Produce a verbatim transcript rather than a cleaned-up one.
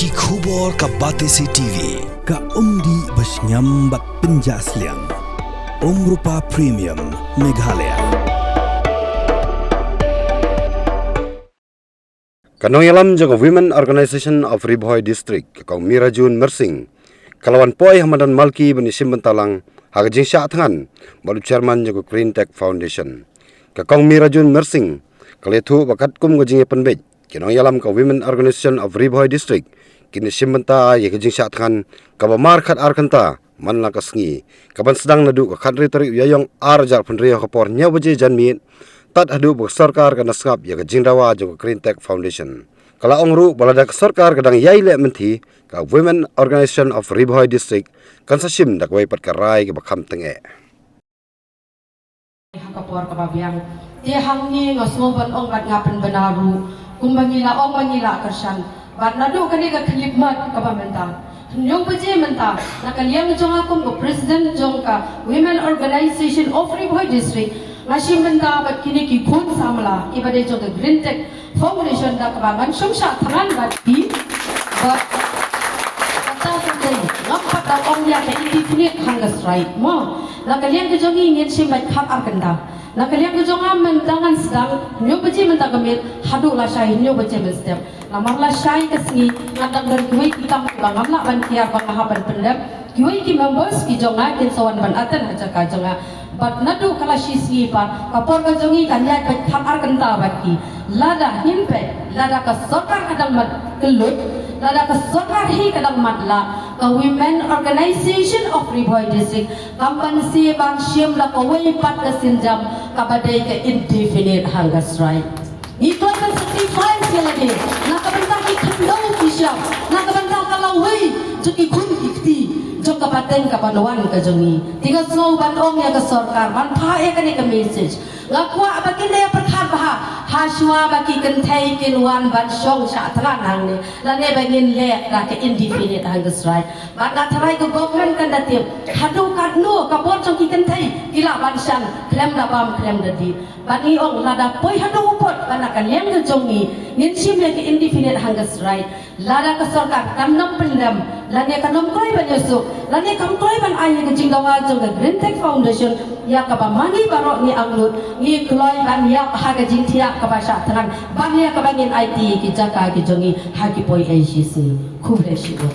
Ki khubor ka Batesi T V, ka umdih ba shngiam bad pynjah sliang. Umrupa Premium, Meghalaya. Ka nongïalam jong ka Women Organisation of Ri Bhoi District, ka Kong Mirajun Mersing, ka la wan poi ha madan Malki ban ïashim bynta lang ha ka jingshah thngan bad u chairman jong ka Green Tech Foundation. Ka Kong Mirajun Mersing ka la ïathuh ba katkum ka jingïapynbeit, ki nongïalam ka Women Organisation of Ri Bhoi District kin ïashim bynta ïa ka jingshah thngan kaba mar khatar kynta man la ka sngi, kaban sdang naduh ka khathynriew tarik u Ïaïong arhajar phew hynriew ha ka por hynñiew baje janmiet tad haduh ba ka sorkar kan da sngap ïa ka jingdawa jong ka Green Tech Foundation. Ka la ong ruh ba lada ka sorkar ka dang ïai leh mynthi, ka Women Organisation of Ri Bhoi District kan sa shim da kawei pat ka rai kaba kham tyngeh. Ha ka por kaba biang, te hangne nga sngew ban ong bad nga pynbna ruh, kumba ngi la ong ba ngi la kyrshan. Bad naduh kane ka khyllipmat kaba mynta, hynñiew baje mynta, na ka liang jong nga kum ka president jong ka Women Organisation of Ri Bhoi District, nga shim bynta bad kine ki khun samla kiba dei jong ka Green Tech Foundation da kaba ngan shong shah thngan bad ki. Bad kata ka dei, ngam pat da ong ïa ka indefinite hunger strike mo. Na ka liang ka jong ngi ngin shim bad khatar kynta. Na ka liang ka jong nga mynta ngan sdang hynñiew baje mynta ka miet haduh lashai hynñiew baje mynstep. Namar lashai ka sngi ngan dang don kiwei ki kam ba ngam lah ban kiar ba nga hap ban pyndep. Kiwei ki members ki jong nga kin sa wan ban attend ha jaka jong nga. Bad naduh ka la shi sngi pat, ka por ka jong ngi kan ïaid bad khatar kynta bad ki. Lada ngin peit, lada ka sorkar ka dang mat kyllut, lada ka sorkar hi ka dang mat lah, ka Women Organisation of Ri Bhoi District kam banse ban shim da kawei pat ka sienjam kaba dei ka indefinite hunger strike. Ngi kwah ban sacrifice ïa lade na ka bynta ki khyndew ki shyiap, na ka bynta ka lawei jong ki khun ki kti jong ka pateng kaba wan ka jong ngi. Te nga sngew ban ong ïa ka sorkar ban phah ïa kane ka message. Nga kwah ba kin da ïa pyrkhat bha ha shuwa ba ki kynthei kin wan ban shong shah thngan hangne, lane ba ngin leh da ka indefinite hunger strike. Bad nga tharai ka government kan da tip haduh katno ka bor jong ki kynthei ki lah ban shan khlem da bam khlem da dih. Bad ngi ong lada poi haduh u pud ba na ka liang ka jong ngi ngin shim ïa ka indefinite hunger strike, lada ka sorkar kan nym pyndem, lane kan nym kloi ban ïasuk, lane kam kloi ban ai ïa ka jingdawa jong ka Green Tech Foundation ïa kaba ma ngi baroh ngi angnud, ngi kloi ban ïap ha ka jingthiah kaba shah thngan ban ïa kaba ngin aiti ïa ki jaka ki jong ngi ha ki poi ei shi sngi. Khublei shibun.